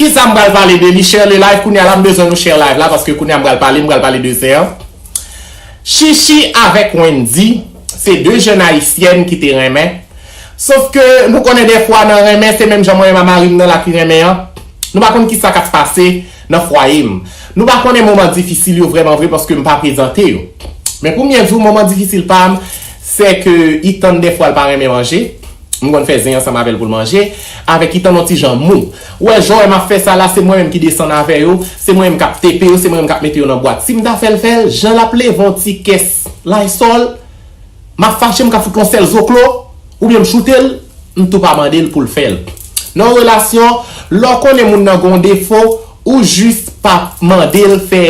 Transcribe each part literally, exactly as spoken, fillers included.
Kisa m pral pale de li? Share le live kounye a la, m bezwen nou share live la, paske kounye a m pral pale, m pral pale de zen an. Chichi avèk Wendy, se de jèn ayisyèn ki te renmen. Sof ke nou konnen dèfwa nan renmen, se menm jan mwen menm a mari m nan la ki renmen an. Nou pa konn kisa k ap pase nan fwaye m. Nou pa konnen moman difisil yo vrèman vre paske m pa prezante yo. Men pou m byen di w, moman difisil pa m, se ke Ethan dèfwa l pa renmen manje. M konn fè zen ansanm avè l pou l manje, avèk Ethan yon ti jan mou. Ou wè, jan w wè m ap fè sa la, se mwen menm ki desann avè yo, se mwen menm k ap tepe yo, se mwen menm k ap mete yo nan bwat. Si m ta fè l fè l, jan l ap leve yon ti kès Lysol, m ap fache, m ka fout yon sèl zoklo, oubyen m choute l, m tou pa mande l pou l fè l. Nan yon relasyon, lè w konnen moun nan gen yon defo, ou jis pa mande l fè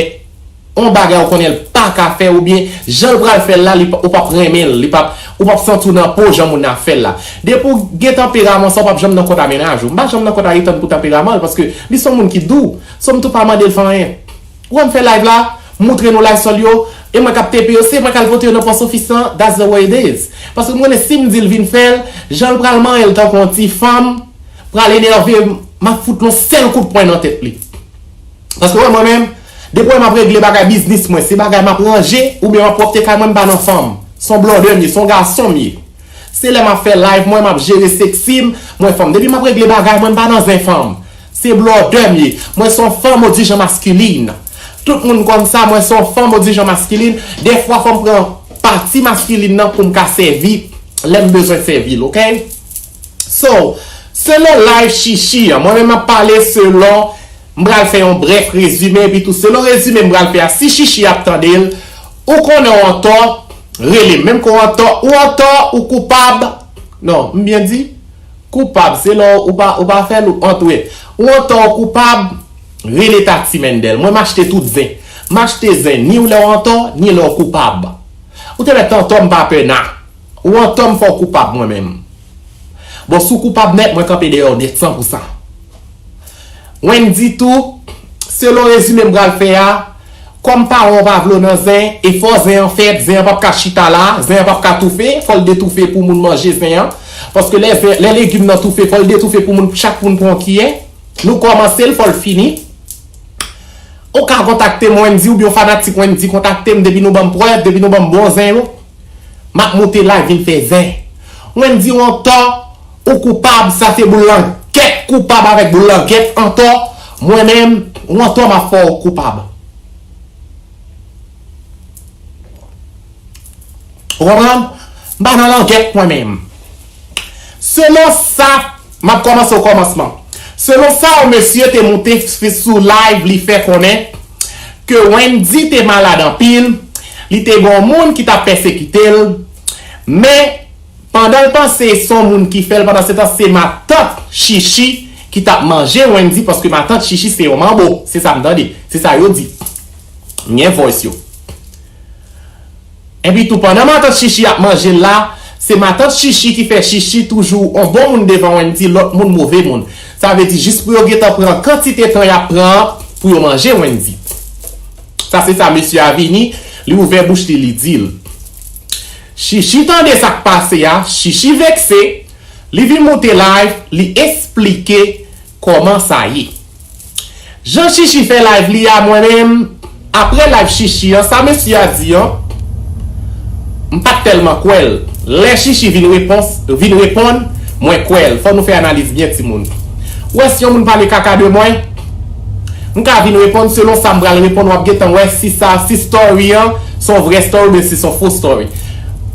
yon bagay ou konnen l pa ka fè, oubyen jan l pral fè l la, li p- ou p ap renmen l, li p ap, ou p ap santi w nan po jan moun nan ap fè l la. Depi w gen tanperaman sa, w p ap janm nan kont a mennaj ou. M pa janm nan kont a Ethan pou tanperaman l, paske li se yon moun ki dou. So m tou pa mande l fè anyen. Ou wè m fè live la, m moutre nou Lysol yo, e mwen k ap tepe yo, se mwen k al pote yo nan pòs ofis lan, that's the way it is. Paske m konnen si m di l vin fè l, jan l pral manyen l tankou yon ti fanm, pral enève m, m ap fout yon sèl kout pwen nan tèt li. Paske wè mwen menm, depi wè m ap regle bagay biznis mwen, se bagay m ap ranje, oubyen m ap pwòpte kay mwen, m pa nan fanm. Se yon blòdè m ye, se yon gason m ye. Se lè m ap fè live mwen, m ap jere seksi m, mwen fanm. Depi m ap regle bagay mwen, m pa nan zen fanm. Se blòdè m ye. Mwen se yon fanm odijan maskilin. Tout moun konn sa, mwen se yon fanm odijan maskilin. Dèfwa fò m pran pati maskilin nan pou m ka sèvi lè m bezwen sèvi l, oke? So, selon live Chichi an, mwen menm m ap pale selon, m pral fè yon brèf rezime, epi tou selon rezime m pral fè a, si Chichi ap tande l, ou konnen w antò, rele m. Menm ke w antò, ou antò, ou koupab. Non, m byen di? Koupab, se lè w pa, ou pa fè l, ou antò. Ou antò, ou koupab, rele Tati Mendel. Mwen m achte tout zen. M achte zen, ni w lè w antò, ni lè w koupab. Ou te mèt antò, m pa pè nan. Ou antò, m fè w koupab mwen menm. Bon, si w koupab nèt, mwen kanpe dèyè w nèt, san pou san. Wendy tou, selon rezime m pral fè a, kòm paran w pa vle w nan zen, e fò zen an fèt, zen an p ap ka chita la, zen an p ap ka toufe, fò l detoufe pou moun manje zen an. Paske lè zen, lè legim nan toufe, fò l detoufe pou moun, chak moun pran yon kiyè. Nou kòmanse l, fò l fini. Ou ka kontakte m, Wendy, oubyen yon fanatik Wendy kontakte m, depi nou ban m prèv, depi nou ban m bon zen yo, m ap moute live vin fè zen. Wendy, w antò, ou koupab, sa se boul langèt, koupab avèk boul langèt, antò, mwen menm, w antò, m ap fè w koupab. Ou konprann? M pa nan langèt mwen menm. Selon sa, m ap kòmanse o kòmansman. Selon sa yon mesye te moute f- sou live, li fè konnen ke Wendy te malad anpil, li te gen yon moun ki t ap pèsekite l, men pandan l panse se yon moun ki fè l, pandan se tan se matant Chichi ki t ap manje Wendy, paske matant Chichi se yon manbo, se sa m tande, se sa yo di. M gen voice yo. Epi tou, pandan matant Chichi ap manje l la, se matant Chichi ki fè Chichi toujou on bon moun devan Wendy, lòt moun move moun. Sa vle di, jis pou yo gentan pran kantite tan y ap pran an pou yo manje Wendy. Sa se sa mesye a vini, li ouvè bouch li, li di l. Chichi tande sa k pase a, Chichi vekse, li vin moute live, li esplike kòman sa ye. Jan Chichi fè live li a, mwen menm, apre live Chichi an, sa mesye a di an, m pa t tèlman kwè l. Lè Chichi vin repons, vin reponn, mwen kwè l. Fò nou fè analiz byen, timoun. Ou wè, si yon moun pale kaka de mwen, m ka vin reponn selon sa m pral reponn, w ap gentan wè si sa, si story an, se yon vrè story oubyen si se yon fo story.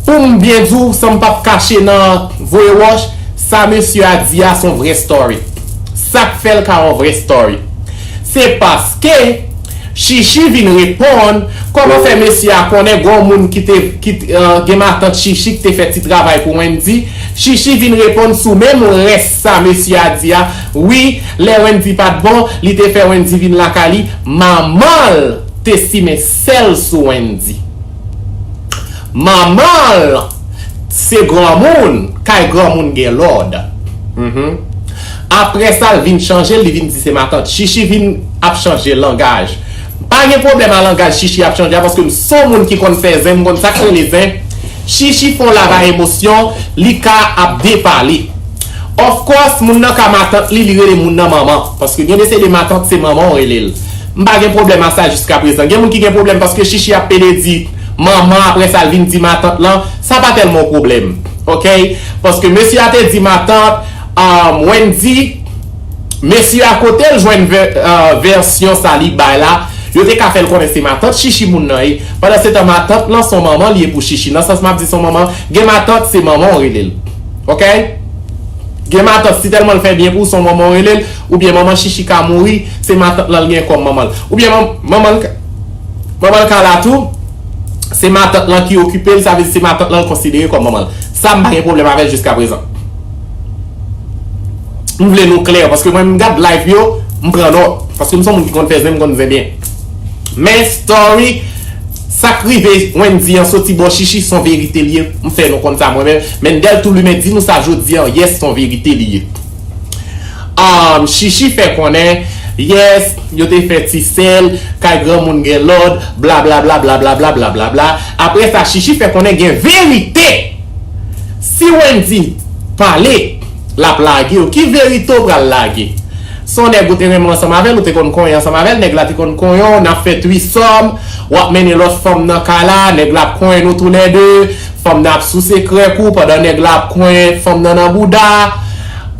Pou m byen di w, san m p ap kache nan voye wòch, sa mesye a di a se yon vrè story. Sa k fè l ka yon vrè story? Se paske Chichi vin reponn, kòman fè mesye a konnen gon moun ki te, ki, eh, gen matant Chichi ki te fè ti travay pou Wendy? Chichi vin reponn sou menm rès sa mesye a di a. Wi, lè Wendy pa t bon, li te fè Wendy vin lakay li. Manman l te simen sèl sou Wendy. Manman l se granmoun, kay granmoun gen lòd. Mhm. Apre sa, l vin chanje, li vin di se matant. Chichi vin ap chanje langaj. Pa gen pwoblèm a langaj Chichi ap chanje a, paske m se yon moun ki konn fè zen, m konn sa k rele zen. Chichi fè yon live a emosyon, li ka ap depale. Of course, moun nan ka matant li, li rele moun nan manman. Paske gen de se de matant, se manman w rele l. M pa gen pwoblèm a sa jiska prezan. Gen moun ki gen pwoblèm paske Chichi ap pede di manman, apre sa l vin di matant lan. Sa pa tèlman yon pwoblèm. Oke? Paske mesye a te di matant, um, Wendy, mesye a kote l jwenn vè, uh, vèsyon sa li bay la, yo te ka fè l konnen se matant Chichi moun nan ye. Pandan se tan matant lan se yon manman li ye pou Chichi. Nan sans m ap di se yon manman, gen matant se manman w rele l. Oke? Gen matant, si tèlman l fè byen pou ou, se yon manman w rele l, oubyen manman Chichi ka mouri, se matant lan l gen kòm manman l. Oubyen man, manman l ka, manman l ka la tou, se matant lan ki okipe l, sa vle di se matant lan l konsidere kòm manman l. Sa m pa gen pwoblèm avè l jiska prezan. M vle nou klè, paske mwen m gad live yo, m pran nòt. Paske m se yon moun ki konn fè zen, m konn zen byen. Men story, sa k rive Wendy an soti bò Chichi, se yon verite li ye. M fè nou konn sa mwen menm. Mendel Toulimen di nou sa jodi an, yes, se yon verite li ye. Um, Chichi fè konnen, yes, yo te fè ti sèl, kay granmoun gen lòd, blablabla, blablabla, blablabla. Apre sa, Chichi fè konnen gen verite. Si Wendy pale, l ap lage w. Ki verite w pral lage? Se yon nèg ou te renmen ansanm avè l, ou te konn konyen ansanm avè l, nèg la te konn konyen w, n ap fè trisòm, w ap mennen lòt fanm nan kay la, nèg la ap konyen nou toulède, fanm nan ap souse krèk ou pandan nèg la ap konyen fanm nan nan bouda,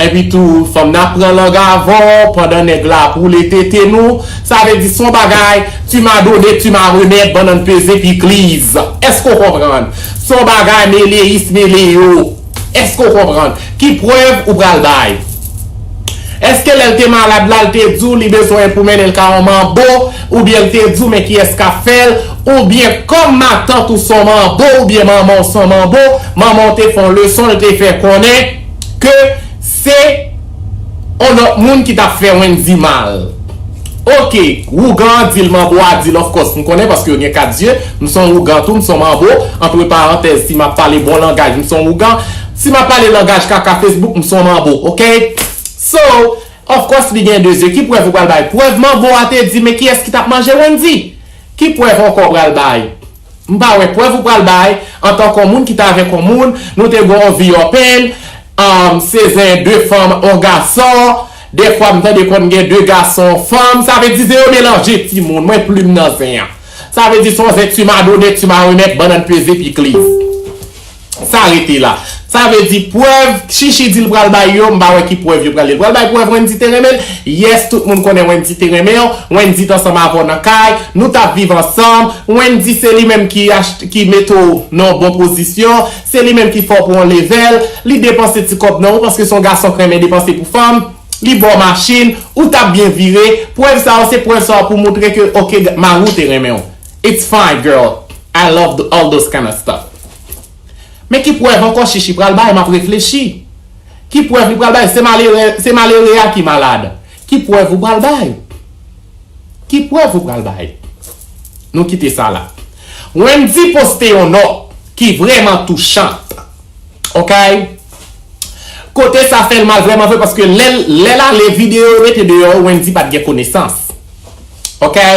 epi tou fanm nan ap pran lang avè w pandan nèg la ap woule tete nou. Sa vle di se yon bagay, tu m'as donné, tu m'as remettre, bannann peze pikliz. Èske w konprann? Se yon bagay meleyis meleyo. Èske w konprann? Ki prèv ou pral bay? Èske lè l te malad la, l te di w li bezwen pou mennen l ka yon manbo, oubyen l te di w men kiyès k ap fè l, oubyen kòm matant ou se yon manbo, oubyen manman w se yon manbo, manman w te fè yon leson, l te fè konnen ke se yon lòt moun ki t ap fè Wendy mal. Oke, wougan an di l, manbo a di l, of course, m konnen paske yo gen kat zye, m se yon wougan tou, m se yon manbo, antre parantèz, si m ap pale bon langaj, m se yon wougan, si m ap pale langaj kaka Facebook, m se yon manbo, oke? So, of course, li gen de zye, ki prèv ou pral bay? Prèv manbo a te di, men kiyès ki t ap manje Wendy? Ki prèv ankò w pral bay? M pa wè prèv ou pral bay, antanke yon moun ki t avèk yon moun, nou te gen yon vi open, um, se zen de fanm, yon gason, dèfwa m tande konn gen de gason, yon fanm, sa vle di zen yo melanje timoun, mwen plim nan zen an. Sa vle di se yon zen tu m'as donné, tu m'as remettre, bannann peze pikliz. Sa rete la. Sa vle di prèv Chichi di l pral bay yo, m pa wè ki prèv yo pral li. L pral bay prèv Wendy te renmen l. Yes, tout moun konnen Wendy te renmen w. Wendy t ansanm avè w nan kay. Nou t ap viv ansanm. Wendy se li menm ki achte, ki mete w nan yon bon pozisyon. Se li menm ki fè w pran yon level. Li depanse ti kòb nan ou paske se yon gason k renmen depanse pou fanm. Li ba w machin. Ou t ap byen vire. Prèv sa yo se prèv sa yo pou moutre ke, oke, mari w te renmen w. It's fine, girl. I love the, all those kind of stuff. Men ki prèv ankò Chichi pral bay, m ap reflechi. Ki prèv li pral bay? Se malere, se malere a ki malad. Ki prèv ou pral bay? Ki prèv ou pral bay? Nou kite sa la. Wendy poste yon nòt ki vrèman touchant. Oke? Kote sa fè l mal vrèman vre, paske lè, lè l ale videyo yo mete deyò yo, Wendy pa t gen konesans. Oke?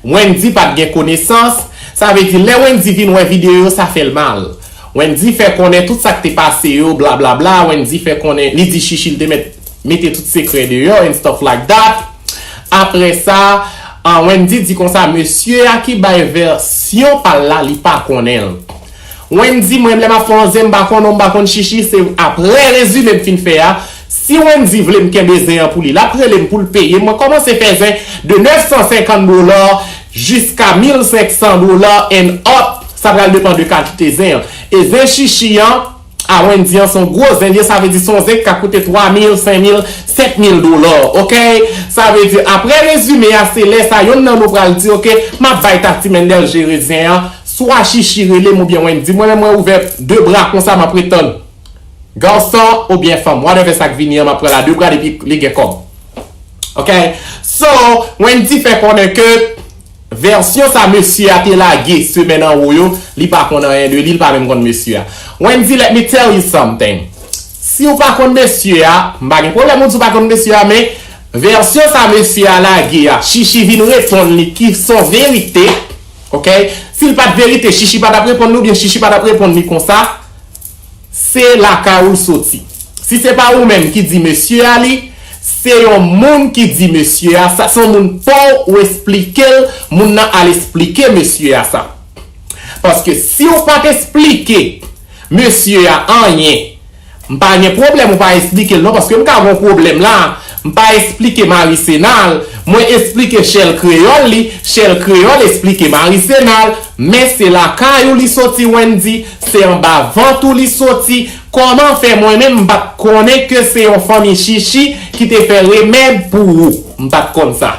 Wendy pa t gen konesans. Sa vle di, lè Wendy vin wè videyo yo, sa fè l mal. Wendy fè konnen tout sa k te pase yo, blablabla. Wendy fè konnen, li di Chichi l te mèt mete tout sekrè deyò and stuff like that. Apre sa, ah, Wendy di konsa, mesye a ki bay vèsyon pa l la, li pa konnen l. Wendy, mwen menm lè m ap fè yon zen, m pa konn ou, m pa konn Chichi, se apre rezime m fin fè a. Si Wendy vle m kenbe zen an pou li, l ap rele m pou l peye m. Mwen kòmanse fè zen de nèf san senkant dola jiska mil senk san dola and up. Sa pral depann de kalite zen an. E zen Chichi an, a Wendy an se yon gwo zen li ye, sa vle di se yon zen ki ka koute twa mil, senk mil, sèt mil dola, oke? Sa vle di, apre rezime a, se lè sa yonn nan nou pral di, oke, m ap bay Tati Mendel jere zen an, swa Chichi rele m oubyen Wendy. Mwen menm, mwen ouvè de bra konsa, m ap ret tann. Gason oubyen fanm, whatever sa k vini an, m ap pran l a de bra depi li gen kòb. Oke? So, Wendy fè konnen ke vèsyon sa mesye a te lage semèn anwo yo, li pa konn anyen de li, li pa menm konn mesye a. Wendy, let me tell you something. Si w pa konn mesye a, m pa gen pwoblèm ou di w pa konn mesye a, men vèsyon sa mesye a lage a, Chichi vin reponn li ki se yon verite, oke? Si l pa t verite, Chichi pa t ap reponn li, oubyen Chichi pa t ap reponn li konsa. Se lakay ou l soti. Si se pa ou menm ki di mesye a li, se yon moun ki di mesye a sa, se yon moun pa w ou esplike l, moun nan al esplike mesye a sa. Paske si w pa t esplike mesye a anyen, m pa gen pwoblèm ou pa esplike l non, paske m ka gen yon pwoblèm la, m pa esplike Marie Senal, mwen esplike Shell Kreyòl li, Shell Kreyòl esplike Marie Senal, men se lakay ou li soti Wendy, se anba vant ou li soti, kòman fè mwen menm m pa t konnen ke se yon fanmi Chichi ki te fè remèd pou ou, m pa t konn sa.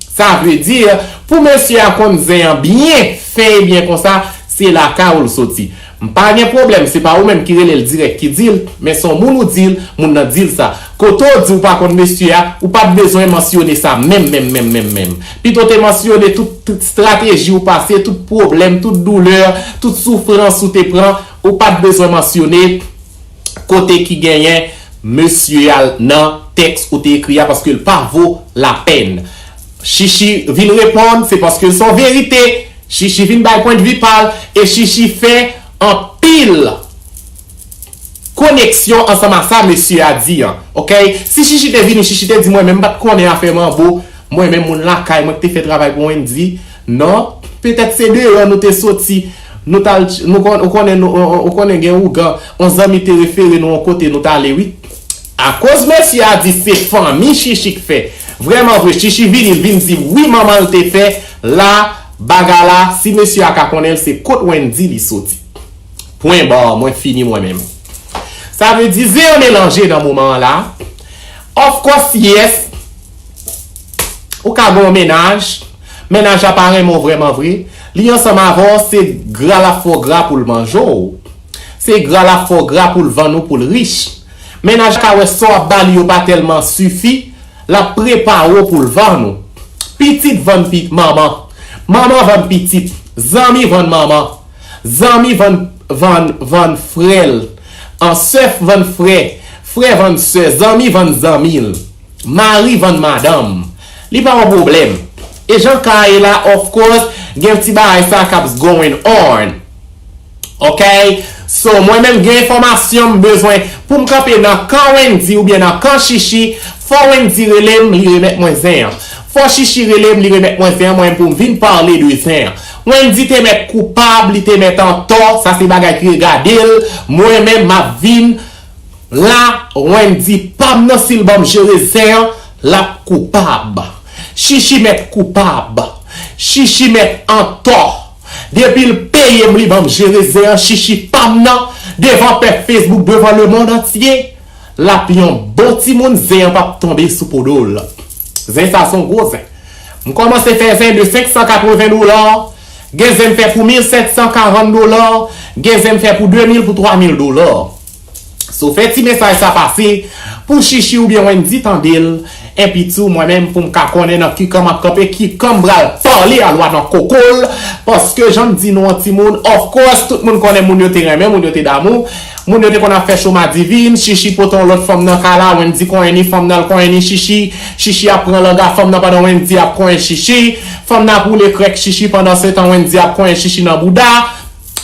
Sa vle di, pou mesye a konn zen an byen fen e byen konsa, se lakay ou l soti. M pa gen pwoblèm, se pa ou menm ki rele l dirèk ki di l, men se yon moun ou di l, moun nan di l sa. Kote w di w pa konn mesye a, ou pa t bezwen mansyone sa menm, menm, menm, menm, menm. Pito te mansyone tout, tout estrateji ou pase, tout pwoblèm, tout doulè, tout soufrans ou te pran, ou pa t bezwen mansyone kote ki genyen mesye a nan tèks ou te ekri a paske l pa vo lapèn. Chichi vin reponn, se paske l se yon verite. Chichi vin bay pwendvi pa l e Chichi fè anpil koneksyon ansanm a sa mesye a di an. Oke? Si Chichi te vini, Chichi te di mwen menm m pa t konnen afè manbo, mwen menm moun lakay mwen ki te fè travay pou Wendy. Non, petèt se deyò nou te soti. Nou t al, nou konn, ou konnen, nou, ou, ou konnen gen ougan, yon zanmi te refere nou yon kote nou t ale wi. Akoz mesye a di se fanmi Chichi k fè. Vrèman vre, Chichi vini, l vin di wi manman l te fè, la, bagay la, si mesye a ka konnen l, se kot Wendy li soti. Pwen ba, mwen fini mwen menm. Sa vle di zen an melanje nan moman an la. Of course, yes. Ou ka gen yon mennaj. Mennaj la pa renmen w vrèman vre. Li ansanm avè w, se gra l ap fè w gra pou l manje w. Se gra l ap fè w gra pou l vann ou pou l rich. Mennaj la ka wè sa w ap ba li yo pa tèlman sifi, l ap prepare w pou l vann ou. Pitit vann pit, manman. Manman vann pitit. Zanmi vann manman. Zanmi vann, vann, vann frè l. An sè vann frè. Frè vann sè. Zanmi vann zanmi l. Mari vann madanm. Li pa yon pwoblèm. E jan ka ye la, of course, gen ti bagay sa k ap going on. Ok? So, mwen menm gen enfòmasyon m bezwen pou m kanpe nan kan Wendy oubyen nan kan Chichi, fò Wendy rele m, li remèt mwen zen an. Fò Chichi rele m, li remèt mwen zen an, mwen menm pou m vin pale de zen an. Wendy te mèt koupab, li te mèt antò, sa se bagay ki regade l. Mwen menm, m ap vin la, Wendy pa m nan, si l ban m jere zen an, l ap koupab. Chichi mèt koupab. Chichi mèt antò. Depi l peye m, li ban m jere zen an, Chichi pa m nan, devan pèp Facebook, devan lemonn antye, l ap yon bon timoun, zen an p ap tonbe sou po do l. Zen sa se yon gwo zen. M kòmanse fè zen de senk san katreven dola, gen zen m fè pou mil sèt san karant dola, gen zen m fè pou de mil, pou twa mil dola. So, fè ti mesaj sa pase pou Chichi oubyen Wendy tande l, enpi tou mwen menm pou m ka konnen nan ki kan m ap kanpe, ki kan m pral pale a lwa nan koko l, paske jan m di nou an timoun, of course, tout moun konnen moun yo te renmen, moun yo te damou, moun yo te konn ap fè cho madivin, Chichi pote yon lòt fanm nan kay la, Wendy konyen ni fanm nan, l konyen ni Chichi, Chichi ap pran langa fanm nan pandan Wendy ap konyen Chichi, fanm nan ap woule krèk Chichi, pandan se tan Wendy ap konyen Chichi nan bouda.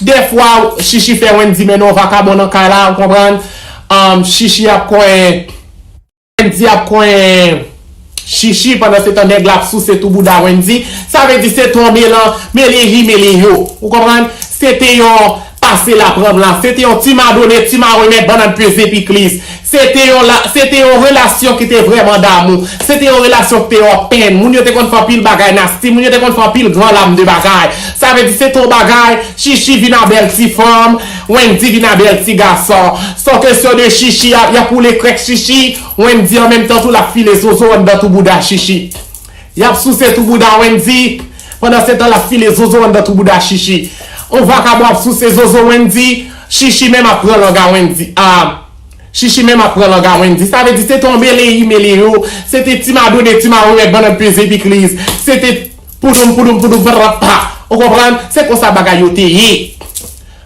Defwa, Chichi fè Wendy mennen yon vakabon nan kay la, ou konprann? Um, Chichi ap konyen, Wendy ap konyen Chichi, pandan se tan nèg la ap souse tou bouda Wendy. Sa vle di se tonbe lan, mele hi, mele yo. Ou konprann? Se te yon pase la pran blan. Se te yon ti madone, ti maremèt, bannann peze pikliz. Se te yon la, se te yon relasyon ki te vrèman damou. Se te yon relasyon ki te open. Moun yo te konn fè anpil bagay nasty. Moun yo te konn fè anpil gran lam de bagay. Sa vle di se te yon bagay, Chichi vin a bèl ti fanm, Wendy vin a bèl ti gason. Se yon kesyon de Chichi, y ap, y ap woule krèk Chichi, Wendy an menm tan tou l ap file zozo anndan tou bouda Chichi. Y ap souse tou bouda Wendy, pandan se tan l ap file zozo anndan tou bouda Chichi. On vakabon ap souse zozo Wendy, Chichi menm ap pran langa Wendy. Ah, Chichi menm ap pran langa Wendy. Sa vle di se te yon mele hi mele yo. Se te ti madone, ti maremèt, bannann peze pikliz. Se te poudoum, poudoum, poudoum, pa, pa, pa. Ou konprann? Se konsa bagay yo te ye.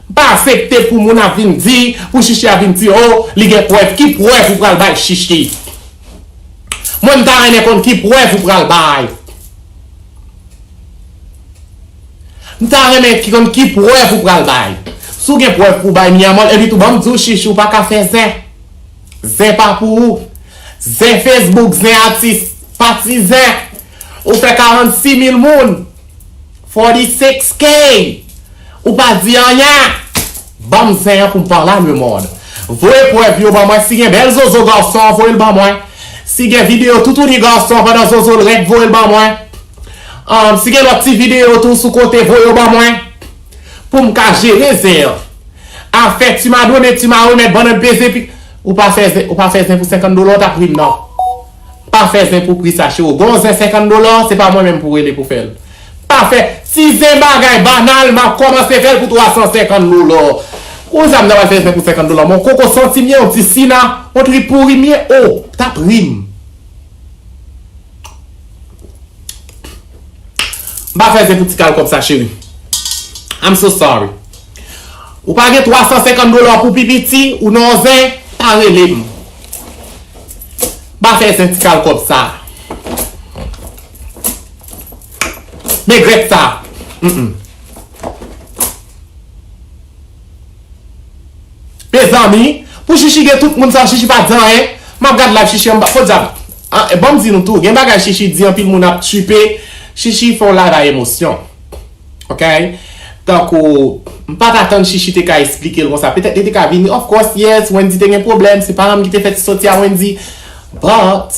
M pa aksepte pou moun ap vin di, pou Chichi ap vin di, oh, li gen prèv. Ki prèv ou pral bay Chichi? Mwen, m ta renmen konn ki prèv ou pral bay. M ta renmen ki konn ki prèv ou pral bay. Si w gen prèv pou w bay, mi amor, epi tou ban m di w, Chichi, ou pa ka fè zen. Zen pa pou ou. Zen Facebook, zen atis, pa ti zen. Ou fè karannsis mil moun. Forty six K. Ou pa di anyen. Ban m zen an pou m pale a lemonn. Voye prèv yo ban mwen. Si gen bèl zozo gason, voye l ban mwen. Si gen videyo toutouni gason pandan zozo l rèd, voye l ban mwen. Um, si gen lòt ti videyo tou sou kote, voye yo ban mwen. Pou m ka jere zen an. Afè ti madone, ti maremèt, bannann peze pi. Ou pa fè zen, ou pa fè zen pou senkant dola, w t ap ri m non. Pa fè zen pou pri sa, cheri. Gon zen senkant dola, se pa mwen menm pou rele pou fè l. Pa fè ti zen, bagay banal, m ap kòmanse fè l pou twa san senkant dola. Ou sa m ta pral fè zen pou senkant dola? Mon koko santi m ye, yon ti sina, yon trip pouri m ye, o, t ap ri m. M pa fè zen pou ti kal kòb sa, cheri. I'm so sorry. Ou pa gen twa san senkant dola pou pi piti, ou nan yon zen, pa rele m. M pa fè zen ti kal kòb sa. Megrèt sa. Mm-mm. Mezanmi, pou Chichi gen tout moun sa, Chichi pa di anyen. M ap gad live Chichi anba. Podyab. Ah, e ban m di nou tou, gen bagay Chichi di, anpil moun ap tripe. Chichi fè yon live a emosyon. Ok? Tankou, m pa t atann Chichi te ka esplike l konsa. Petèt li te ka vini. Of course, yes, Wendy te gen pwoblèm. Se paran m ki te fè ti soti a Wendy. But,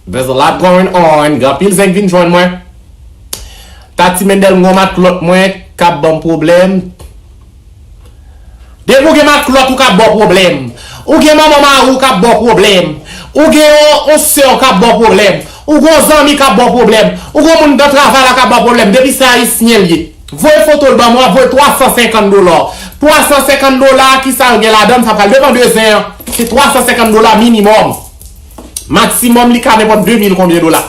there's a lot going on. Gen anpil zen k vin jwenn mwen. Tati Mendel, m gon matlòt mwen k ap ban m pwoblèm. Depi w gen matlòt ou k ap ba w pwoblèm. Ou gen manman mari w k ap ba w pwoblèm. Ou gen yon, yon sè w k ap ba w pwoblèm. Ou gen yon zanmi k ap ba w pwoblèm. Ou gen yon moun nan travay la k ap ba w pwoblèm. Depi se ayisyen l ye. Voye foto l ban mwen, w ap voye twa san senkant dola. Twa san senkant dola, kisa yo gen ladan l, sa pral depann de zen an. Se twa san senkant dola minimòm. Maksimòm, li ka nenpòt de mil konbyen dola.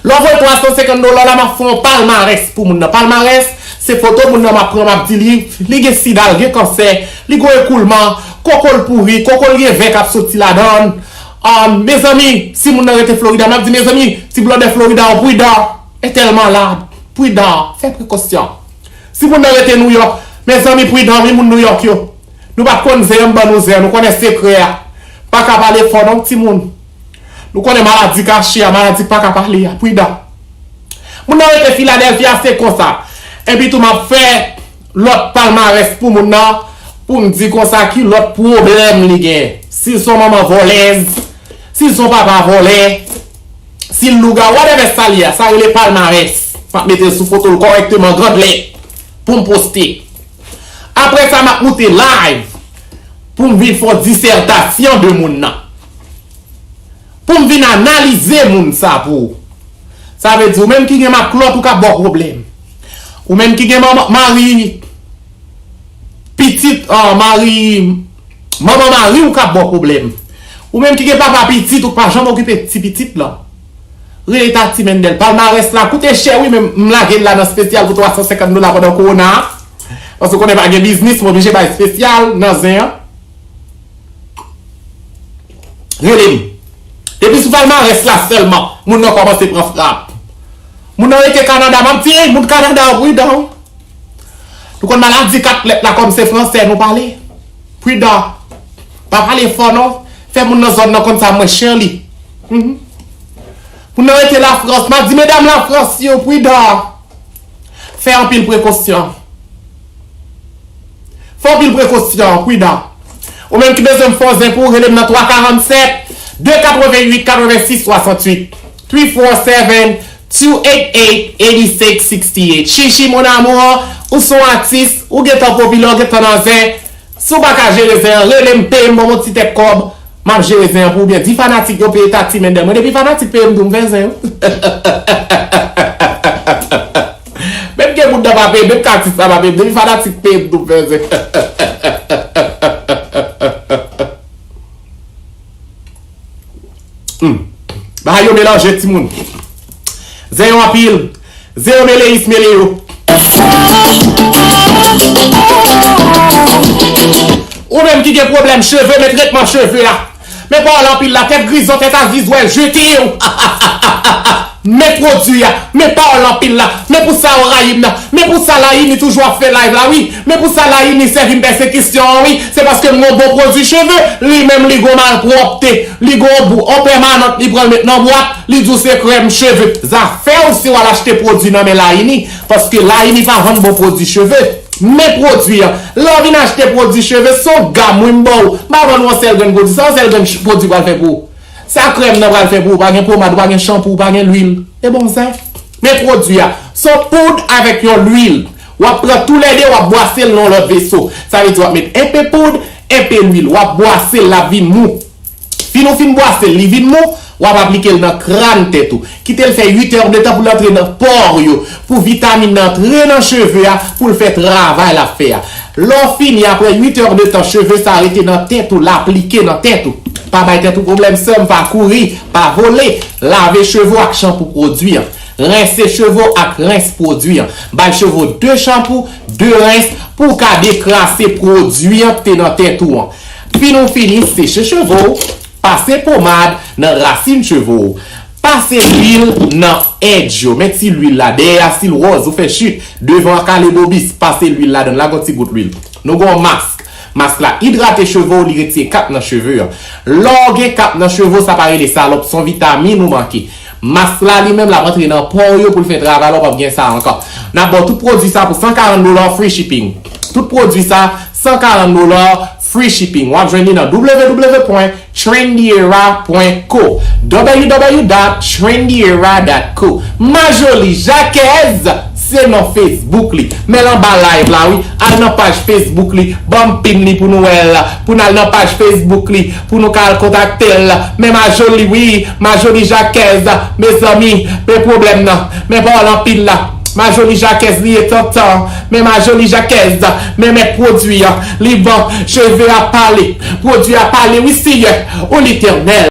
Lè w voye twa san senkant dola la, m ap fè yon palmarès pou moun nan. Palmarès, se foto moun nan m ap pran, m ap di li, li gen sida, l gen kansè, li gen ekoulman, koko l pouri, koko l gen vè k ap soti ladan l. Ah, mezanmi, si moun nan rete Florida, m ap di, mezanmi, ti blòdè Florida yo, pridan, entèl malad, pridan, fè prekosyon. Si moun nan rete Nouyòk, mezanmi, pridan, wi, moun Nouyòk yo. Nou pa t konn zen an, m ban nou zen an, nou konnen sekrè a. Pa ka pale fò non, timoun. Nou konnen maladi kache a, maladi k pa ka pale a. Pridan. Moun nan rete Filadèlfi a, se konsa. Epi tou, m ap fè lòt palmarès pou moun nan, pou m di konsa ki lòt pwoblèm li gen. Si l se yon manman vòlèz, si l se yon papa vòlè, si l lougawou, whatever sa l ye a, sa rele palmarès. M ap mete l sou foto l kòrèkteman, grande lettre, pou m poste. Apre sa, m ap moute live pou m vin fè yon disètasyon de moun nan. Pou m vin analize moun sa pou ou. Sa vle di, ou menm ki gen matlòt, ou ka ba w pwoblèm. Ou menm ki gen manman, mari, pitit, ah, mari, manman mari, ou ka ba w pwoblèm. Ou menm ki gen papa pitit, ou pa janm okipe ti pitit lan. Rele Tati Mendel. Palmarès la koute chè, wi, men m lage l la nan espesyal pou twa san senkant dola pandan kowona a. Paske w konnen pa gen biznis, m oblije bay espesyal nan zen an. Rele m. Depi sou palmarès la sèlman, moun nan kòmanse pran frap. Moun nan rete Kanada, m ap di, ey, moun Kanada yo pridan. Nou konn maladi kat lèt la kòm se fransè nou pale. Pridan. Pa pale fò non. Fè moun nan zòn nan konn sa mwen chè li. Mhm. Moun nan rete Lafrans, m ap di medam Lafrans yo pridan. Fè anpil prekosyon. Fè anpil prekosyon, pridan. Ou menm ki bezwen m fè yon zen pou ou, rele m nan twa karannsèt, de katrevenn uit, katrevensis, swasanntuit. Three four seven, two eight eight, eight six six eight. Chichi, mon amour, ou se yon atis, ou gentan popilè, ou gentan nan zen. Si w pa ka jere zen an, rele m, peye m, ban m yon ti tèt kòb, m ap jere zen an pou ou byen. Di fanatik yo peye Tati Mendel. Mwen, depi fanatik peye m tou, m fè zen, wi. Menm ke moun nan pa peye m, menm ke atis la pa peye m, depi fanatik peye m tou, m fè zen. Hmm. Bagay yo melanje, timoun. Zen yo anpil. Zen yo mele is mele yo. Ou menm ki gen pwoblèm cheve, men tretman cheve a. Men pawòl anpil la, tèt grizon, tèt azizwèl, jete yo. Men pwodui a, men pawòl anpil la, men pou sa w rayi m nan, men pou sa Layini toujou ap fè live la wi, men pou sa Layini sèvi m pèsekisyon an wi, se paske m gon bon pwodui cheve, li menm li gon malpwòpte, li gon bou an pèmanant li pran l met nan bwat, li di w se krèm cheve. Zafè w si w al achte pwodui nan men Layini, paske Layini pa vann bon pwodui cheve. Men pwodui an, lè w vin achte pwodui cheve, se yon gam wi m ba w, m pa vann w yon sèl grenn pwodui, sa yon sèl grenn pwodui pral fè pou ou? Sa krèm nan pral fè pou ou, pa gen pomad, ou pa gen chanpou, ou pa gen lwil. E bon zen. Men pwodui a, se yon poud avèk yon lwil. W ap pran toulède, w ap bwase l nan yon lòt veso. Sa vle di w ap met enpe poud, enpe lwil. W ap bwase l, l ap vin mou. Fin ou fin bwase l, li vin mou, w ap aplike l nan kràn tèt ou. Kite l fè uit è de tan pou l antre nan pò yo, pou vitamin nan antre nan cheve a, pou l fè travay l ap fè a. Lè w fini, apre uit è de tan, cheve sa rete nan tèt ou, l aplike nan tèt ou. Pa bay tèt ou pwoblèm, sè m, pa kouri, pa vole. Lave cheve w ak chanpou pwodui an. Rense cheve w ak rens pwodui an. Bay cheve w de chanpou, de rens, pou w ka dekrase pwodui an ki te nan tèt ou an. Fin ou fini, seche cheve w, pase pomad nan rasin cheve w. Pase lwil nan edj yo. Men ti lwil la. Dèyè a, si l wòz, ou fè chit. Devan an, kale bobis. Pase lwil ladan l. Lage yon ti gout lwil. Nou gen yon mask. Mask la idrate cheve w, li retire kap nan cheve an. Lè w gen kap nan cheve w, sa pa rele salòp, se yon vitamin ou manke. Mask la, li menm, l ap antre nan pò w yo pou l fè travay la, w p ap gen sa ankò. N ap ba w tout pwodui sa pou san karant dola, free shipping. Tout pwodui sa, san karant dola, free shipping. W ap jwenn li nan www.trendyera.co. www.trendyera.co. Majoli Jakez, se non Facebook li. Men l anba live la, wi. Al nan paj Facebook li. Ban m pin li pou nou wè l. Pou n al nan paj Facebook li. Pou nou ka al kontakte l. Men Majoli, wi. Majoli Jakez. Mezanmi, men pwoblèm nan. Men pawòl anpil la. Majoli Jakez li ye tantan. Men Majoli Jakez. Men men pwodui an. Li bon. Cheve a pale. Pwodui a pale, wi, Seyè. O Letènèl.